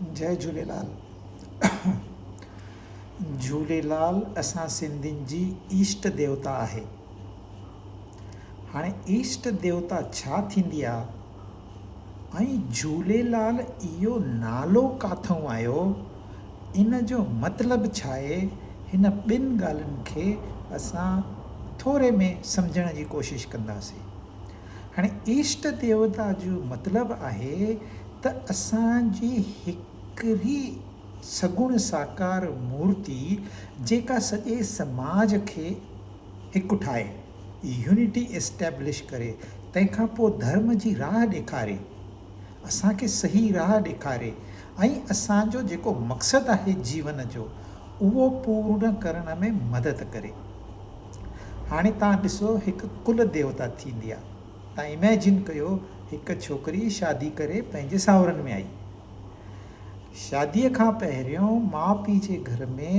جئي جهوليلال جهوليلال اسان سنڌين جي اشٽ ديوتا آهي. هاڻي اشٽ ديوتا ڇا ٿيندي آ ۽ جهوليلال اهو نالو ڪاٿئون آيو ان جو مطلب ڇاهي هن ٻن ڳالهين کي اسان ٿوري ۾ سمجهڻ جي ڪوشش ڪنداسين. هاڻي اشٽ ديوتا جو مطلب آهي ته اسان جي هڪڙي سگڻ ساڪار مورتي جيڪا سڄي سماج کي هڪ ٺاهي، Unity Establish ڪري، تنهن کان پوء ڌرم جي راهه ڏيکاري، اسان کي صحيح راهه ڏيکاري ۽ اسان جو جيڪو مقصد آهي جيون جو اهو پورن ڪرڻ ۾ مدد ڪري. هاڻي توهان ڏسو هڪ ڪل ديوتا ٿيندي آهي. توهان اميجن ڪيو هڪ ڇوڪري شادي ڪري پنهنجي ساهرن ۾ آئي. شاديء کان پهريون ماء پيء جي گهر ۾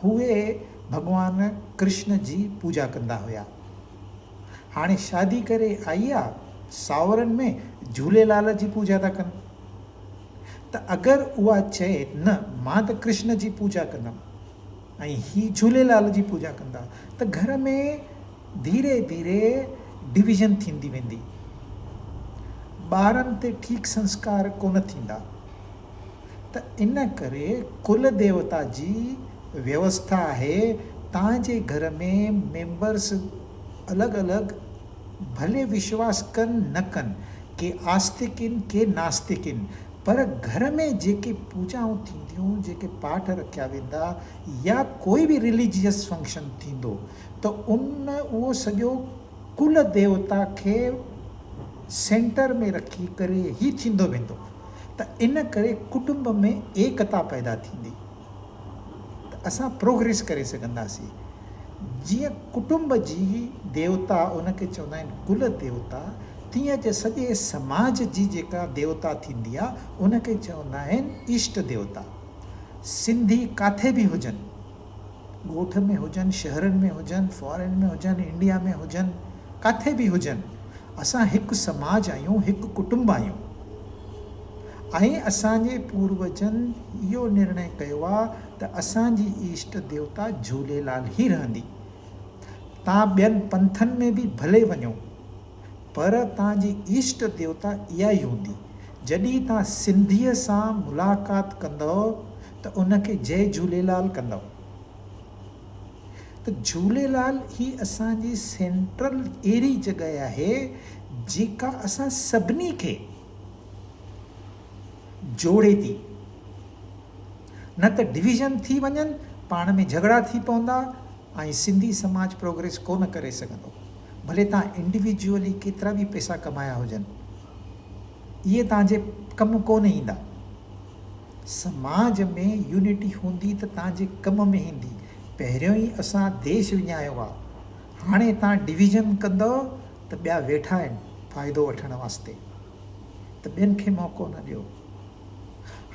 اهي ڀڳوان ڪرشن جي پوڄا ڪندا هيا. هاڻي شادي ڪري آئي آ ساهرن ۾ جهوليلال جي پوڄا ٿا ڪن. ته اگر اها چئي نه مان ته ڪرشن جي پوڄا ڪندم ۽ هي جهوليلال جي پوڄا ڪندا ته گهر ۾ ڌيري ڌيري ڊويزن ٿيندي ويندي. ٻارن تي ٺيڪ سنسڪار ڪونه ٿيندا ته ان ڪري ڪل ديوتا جي ويوسٿا آهي تان جي گهر ۾ ميمبرس الڳ الڳ ڀلي وشواس ڪن نه ڪن ڪي آستڪ ان ڪي ناستڪ ان پر گهر ۾ جيڪي پوڄائون ٿينديون جيڪي پاٺ رکيا ويندا يا ڪوئي به رليجيس فنڪشن ٿيندو ته ان اهو سڄو ڪل ديوتا کي سينٽر ۾ رکي ڪري ئي ٿيندو ويندو ته ان ڪري ڪٽنب ۾ ايڪتا پيدا ٿيندي ته اسان پروگريس ڪري سگهنداسين. جيئن ڪٽنب جي ديوتا ان کي چوندا آهن ڪل ديوتا تيئن جي سڄي سماج جي جيڪا ديوتا ٿيندي آهي ان کي چوندا آهن اشٽ ديوتا. سنڌي ڪاٿي به هجن. ڳوٺ ۾ هجن، شهرن ۾ هجن، فارين ۾ هجن، انڊيا ۾ هجن، ڪاٿي به هجن، اسان هڪ سماج آهيون، هڪ ڪٽنب آهيون ۽ اسان جي پوروجن اهو نرڻي ڪيو آهي ته اسان جي اشٽ ديوتا جهوليلال ئي رهندي. تان ٻين پنٿن ۾ به ڀلي وڃو، پر تان جي اشٽ ديوتا اها ئي هوندي. جڏهن تان سنڌيء سان ملاقات ڪندؤ ته ان کي جئي جهوليلال ڪندؤ. ته جهوليلال هي اسان جي سينٽرل اهڙي جڳهه آهي جيڪا اسان سڀني کي جوڙي ٿي. نه ته ڊويزن ٿي وڃن، پاڻ ۾ جهڳڙا ٿي پوندا ۽ سنڌي سماج پروگريس ڪو نه ڪري سگهندو. ڀلي توهان انڊيويجوئلي ڪيترا به پئسا ڪمايا هجن، اهي توهان جي ڪم ڪو نه ايندا. سماج ۾ يونٽي هوندي ته توهان جي ڪم ۾ ايندي. پهريون ئي اسان ديش وڃايو آ. هاڻي توهان ڊويزن ڪندؤ ته ٻيا ويٺا آهن فائدو وٺڻ واسطي. ته ٻين کي موقعو نه ڏيو.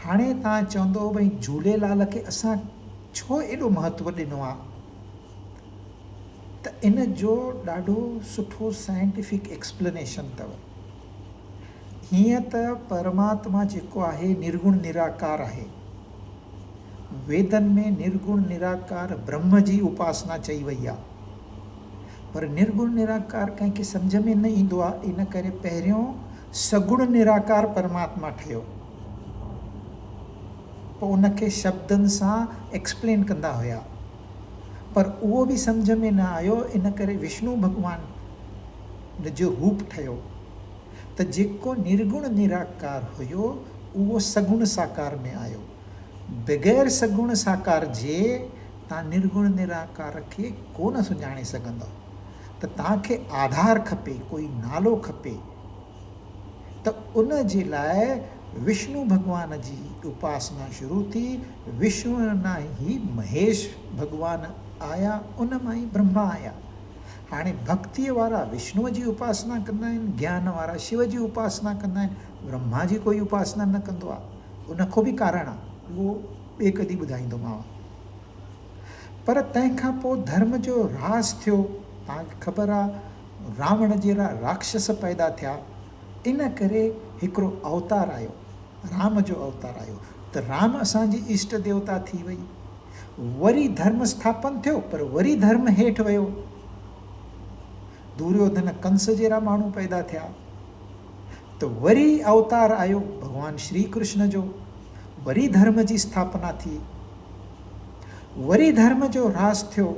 هاڻي توهان چوندؤ ڀئي جهوليلال کي اسان ڇو ايڏو مهتو ڏنو آ؟ ته ان جو ڏاڍو سٺو سائنٽيفڪ ايڪسپلينيشن اٿو. هيئن ته پرماتما جيڪو آهي نرگڻ نراڪار آهي. ويدن ۾ نرگڻ نراڪار برهم جي اپاسنا چئي وئي آهي. پر نرگڻ نراڪار ڪنهن کي سمجهه ۾ نه ايندو آهي ان ڪري پهريون سگڻ نراڪار پرماتما ٺهيو. پوء ان کي شبدن سان ايڪسپلين ڪندا هيا. پر اهو به سمجهه ۾ نه آيو ان ڪري وشنو ڀڳوان جو روپ ٺهيو. ته جيڪو نرگڻ نراڪار هيو اهو سگڻ ساڪار ۾ آيو. بغير سگڻ ساڪار جي توهان نرگڻ نراڪار کي ڪو نه سڃاڻي سگهندؤ. ته توهان کي آڌار کپي، ڪوئي نالو کپي ته ان جي لاء وشنو ڀڳوان جي اپاسنا شروع ٿي. وشنو مان ئي مهيش ڀڳوان آيا، ان مان ئي برهما آيا. هاڻي ڀڳتيء وارا وشنوء جي اپاسنا ڪندا آهن، گيان وارا شو جي اپاسنا ڪندا آهن، برهما جي ڪوئي اپاسنا نه ڪندو آهي. ان کان به ڪارڻ آهي، اهو ٻئي ڪڏهن ٻڌائيندومانو. پر تنهن کان پوء ڌرم جو راس ٿيو، توهان کي خبر آهي راوڻ جهڙا راڪشس پيدا ٿيا، ان ڪري هڪڙو اوتار آيو، رام جو اوتار آيو ته رام اسان جي اشٽ ديوتا ٿي وئي. وري ڌرم اسٿاپن ٿيو پر وري ڌرم هيٺ ويو. دوريوڌن ڪنس جهڙا ماڻهو پيدا ٿيا ته وري اوتار آيو ڀڳوان شري ڪرشن جو، وري ڌرم جي اسٿاپنا ٿي، وري ڌرم جو هراس ٿيو.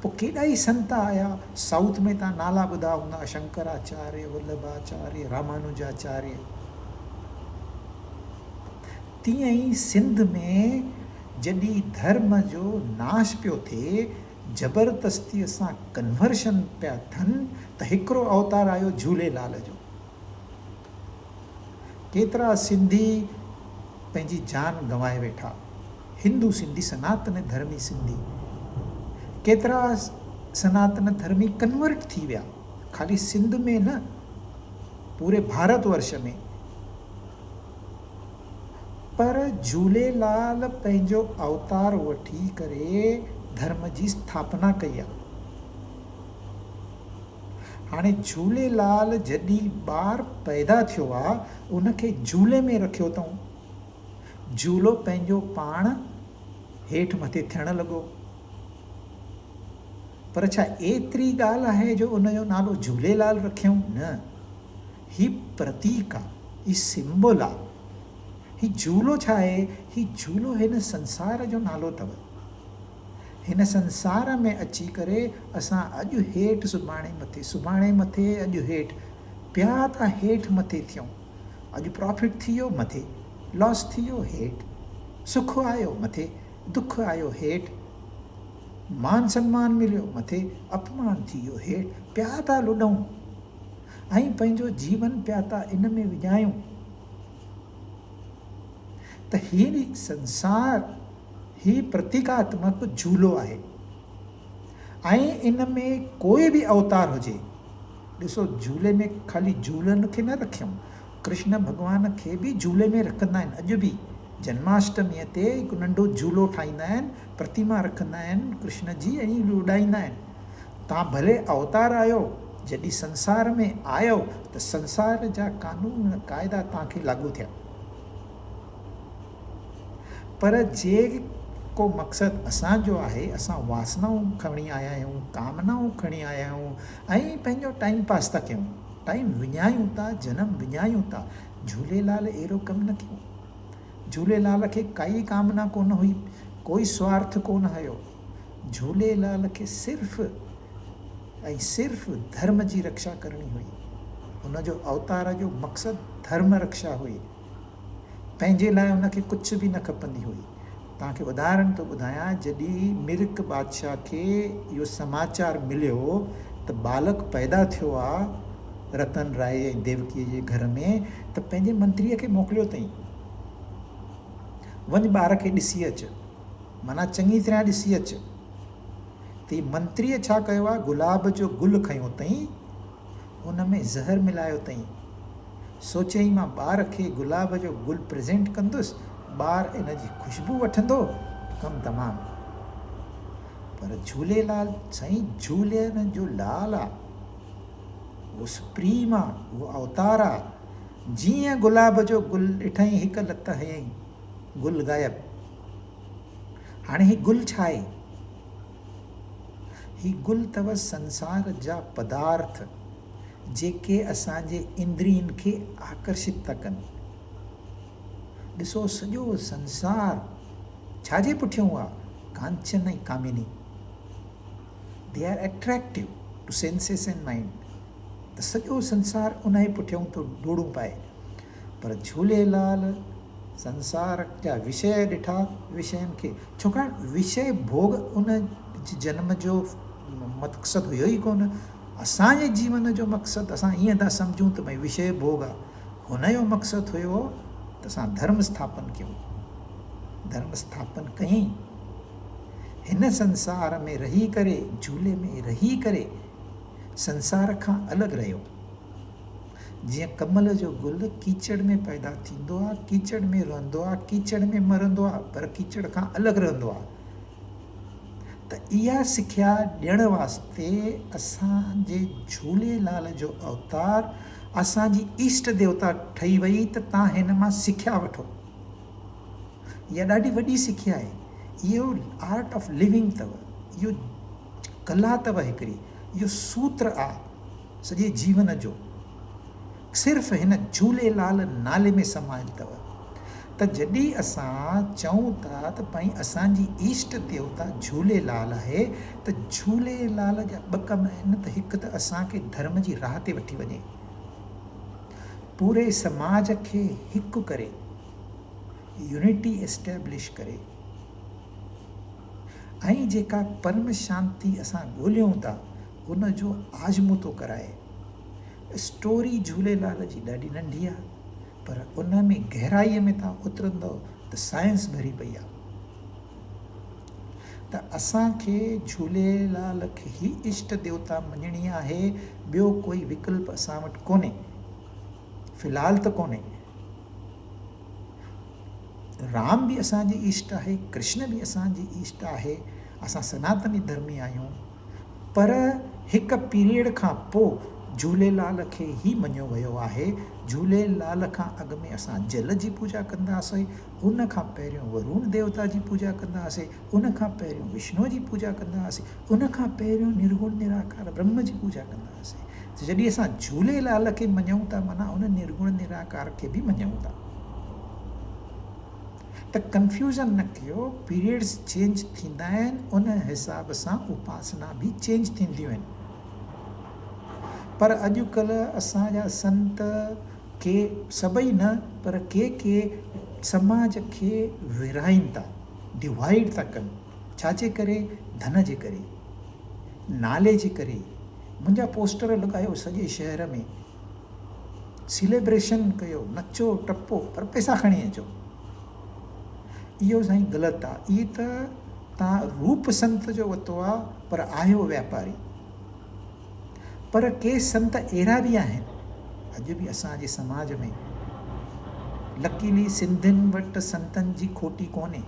پوء ڪيڏا ئي سنت آيا، سائوٿ ۾ تان نالا ٻڌا هوندا، شنڪراچاريه، ولڀاچاريه، رامانوجاچاريه. تيئن ئي سنڌ ۾ جڏهن ڌرم جو ناش پيو ٿئي، زبردستيء سان ڪنورشن پيا ٿن ته هڪڙو اوتار آيو جهوليلال جو. ڪيترا سنڌي پنهنجي جان گنوائي ويٺا. هندو سنڌي سناتن ڌرمي سنڌي ڪيترا سناتن ڌرمي ڪنورٽ ٿي ويا. خالي سنڌ ۾ نه پوري ڀارت ورش ۾. پر جهوليلال پنهنجو اوتار وٺي ڪري ڌرم جي اسٿاپنا ڪئي آ. هاڻي جهوليلال جڏهن ٻار پيدا ٿيو آ ان کي جهولي ۾ رکيو اٿئون. جهولو پنهنجو پاڻ هيٺ مٿي ٿيڻ لڳو. پر ڇا ايتري ڳالهه آهي جو ان جو نالو جهوليلال رکيائون؟ نه. هي پرتيڪ آ، هي سمبل آ. هي جهولو ڇا آهي؟ هي جهولو هن سنسار جو نالو اٿو. هن سنسار ۾ اچي ڪري اسان اڄ هيٺ سڀاڻي مٿي، سڀاڻي مٿي اڄ هيٺ، پيا ٿا هيٺ مٿي ٿيون. اڄ پرافٽ ٿي ويو مٿي، لاس ٿي ويو هيٺ، سک آيو مٿي، دک آيو هيٺ، مان سنمان مليو مٿي، اپمان ٿي ويو هيٺ، پيا ٿا لڏون. ۽ پنهنجو جيون پيا ٿا ان ۾ وڃايون ته هي سنسار هي پرتيڪاتمڪ جهولو آهي ۽ ان ۾ ڪوئي به اوتار هجي ڏسو جهولي ۾ خالي جهولن کي نه رکيون ڪرشن ڀڳوان کي به جهولي ۾ رکندا آهن اڄ به جنماشٽميء تي هڪ ننڍو جهولو ٺاهيندا آهن پرتيما رکندا آهن ڪرشن جي ۽ لڏائيندا آهن توهان ڀلي اوتار آهيو، جڏهن سنسار ۾ آيؤ ته سنسار جا قانون قاعدا توهان کي لاڳو ٿيا. پر جيڪو مقصد اسان جو آهي، اسان واسنائون کڻي آيا آهيون، ڪامنائون کڻي آيا آهيون ۽ پنهنجو ٽائيم پاس ٿا ڪيون، ٽائيم وڃايون ٿا، جنم وڃايون ٿا. جهوليلال اهڙو ڪم نه ڪيو. جهوليلال کي ڪائي ڪامنا ڪونه هئي، ڪوئي سوارٿ ڪونه هيو. جهوليلال کي صرف ۽ صرف ڌرم جي رڪشا ڪرڻي هئي. هن جو اوتار جو مقصد ڌرم رڪشا هئي. پنهنجي لاء هن کي ڪجهه به نه کپندي هئي. توهان کي اداهرڻ ٿو ٻڌايان، جڏهن مرڪ بادشاهه کي اهو سماچار مليو ته ٻالڪ پيدا ٿيو آ رتن راء ۽ ديوڪيء جي گهر ۾ ته پنهنجي منتريء کي موڪليو اٿئين، وڃ ٻار کي ڏسي اچ. معنيٰ چڱي طرح ڏسي اچ. ته هي منتريء ڇا ڪيو آهي، گلاب جو گل کنيو اٿئين، ان ۾ زهر ملايو اٿئين. سوچيائين مان ٻار کي گلاب جو گل پريزنٽ ڪندس، ٻار ان جي خوشبو وٺندو، ڪم تمام. پر جهوليلال سائين جهولين جو لال آ. اهو سپريم آ، اهو اوتار آ. جيئن گلاب جو گل ڏٺائين هڪ لت هنيائين. گل غائب. هاڻي هي گل ڇا آهي؟ هي گل اٿو سنسار جا پدارٿ جيڪي اسان جي اندرين کي آڪرشت ٿا ڪن. ڏسو سڄو سنسار ڇا جي پٺيون آ؟ ڪانچن ۽ Kamini. They are attractive to senses and mind. ته سڄو سنسار انهي پٺيون ٿو ڊوڙون پائي. پر جهوليلال سنسار جا وشيه ڏٺا، وشين کي، ڇوڪاڻ وشيه ڀوڳ ان جي جنم جو مقصد هيو ئي ڪونه. اسان جي جيون جو مقصد اسان ائين ٿا سمجهون ته ڀئي وشيه ڀوڳ آ. هن جو مقصد هيو ته اسان ڌرم اسٿاپن ڪيون. ڌرم اسٿاپن ڪيائين. هن سنسار ۾ رهي ڪري، جهولي ۾ رهي ڪري سنسار کان الڳ رهيو. جيئن ڪمل جو گل ڪيچڙ ۾ پيدا ٿيندو آ، ڪيچڙ ۾ رهندو آ، ڪيچڙ ۾ مرندو آ، پر ڪيچڙ کان الڳ رهندو آ. ته اها سکيا ڏيڻ واسطي اسان جي جهوليلال جو اوتار اسان جي اشٽ ديوتا ٺهي وئي ته تان هن مان سکيا وٺو. اها ڏاڍي وڏي سکيا آهي. اهو آرٽ آف لونگ اٿو. اهو ڪلا اٿو هڪڙي. اهو سوتر آ سڄي جيون جو. صرف هن جهوليلال نالي ۾ سمايل اٿو. ته جڏهن اسان چئون ٿا ته ڀائي اسان جي اشٽ ديوتا جهوليلال آهي ته جهوليلال جا ٻه ڪم آهن ته هڪ ته اسان کي ڌرم جي راهه تي وٺي وڃي، پوري سماج کي هڪ ڪري، يونٽي اسٽيبلش ڪري ۽ جيڪا پرم شانتي اسان ڳوليون ٿا ان جو آزمودو ڪرائي. اسٽوري جهوليلال جي ڏاڍي ننڍي آهي پر ان ۾ گهرائيء ۾ توهان اترندؤ ته سائنس ڀري پئي آهي ته اسان کي جهوليلال کي ئي اشٽ ديوتا مڃڻي آهي، ٻيو ڪوئي وڪلپ اسان وٽ ڪونهي، في الحال ته ڪونهي. رام به اسان جي اشٽ آهي، ڪرشن به اسان جي اشٽ آهي، اسان سناتني ڌرمي آهيون. پر هڪ پيريڊ کان پو جهوليلال کي ئي مڃيو ويو آهي. جهوليلال کان اڳ ۾ اسان جل جي پوڄا ڪندا هئاسين، ان کان پهريون ورون ديوتا جي پوڄا ڪندا هئاسين، ان کان پهريون وشنوء جي پوڄا ڪندا هئاسين، ان کان پهريون نرگڻ نراڪار برهم جي پوڄا ڪندا هئاسين. ته جڏهن اسان جهوليلال کي مڃون ٿا معنيٰ ان نرگڻ نراڪار کي به مڃون ٿا. ته ڪنفيوزن نه ڪيو پيريڊس چينج ٿيندا آهن ان حساب سان اپاسنا به چينج ٿينديون آهن پر اڄ ڪلهه اسان جا سنت ڪي سڀئي نه پر ڪي ڪي سماج کي ورهائين ٿا ڊوائيڊ ٿا ڪن ڇا جي ڪري ڌن جي ڪري نالي جي ڪري منهنجا پوسٽر لڳايو سڄي شهر ۾ سيليبريشن ڪيو، نچو ٽپو پر پئسا کڻي اچو. اهو سائين غلط آ. اهي ته تان روپ سنت جو ورتو آ پر آهيو وياپاري. پر ڪي سنت اهڙا به آهن اڄ به اسان جي سماج ۾ لڪيلي سنڌين وٽ سنتن جي کوٽي ڪونهي.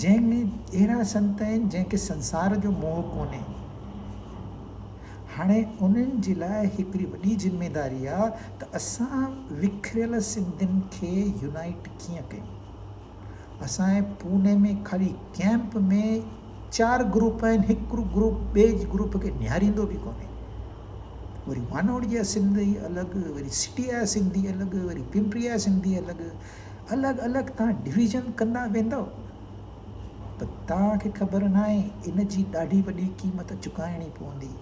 جنهن ۾ اهڙا سنت آهن جنهن کي سنسار جو موهه ڪونهي. هاڻي انهن جي لاء هڪڙي وڏي ذميداري آ ته اسان وکريل سنڌين کي يونائيٽ ڪيئن ڪيون. اسان جي پوني ۾ خالي ڪيمپ ۾ چار گروپ آهن هڪ گروپ ٻئي گروپ کي نهاريندو به ڪونهي. وري وانوڙ جا سنڌي الڳ، وري سٽي جا سنڌي الڳ، وري پمپري جا سنڌي الڳ. الڳ الڳ توهان ڊويزن ڪندا ويندؤ ته توهان کي خبر ناهي ان جي ڏاڍي وڏي قيمت چڪائڻي پوندي.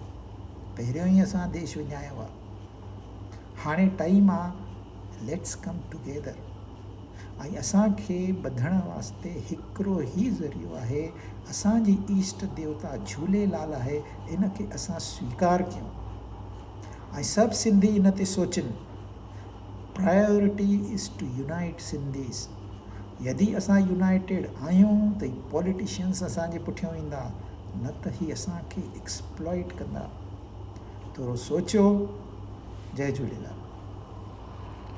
پهريون ئي اسان ديش وڃايو آ. هاڻي ٽائيم آ ليٽس ڪم ٽوگيدر ۽ اسان کي ٻڌڻ واسطي هڪڙو ئي ذريعو آهي اسان جي اشٽ ديوتا جهوليلال آهي ان کي اسان سويڪار ڪيون ۽ سڀ سنڌي ان تي سوچن. Priority is to unite Sindhis يدي اسان يونائيٽيڊ آهيون ته هي پوليٽيشنس اسان جي پٺيون ايندا نه ته هي اسان کي ايڪسپلائيٽ ڪندا ٿورو سوچيو جئي جهوليلال.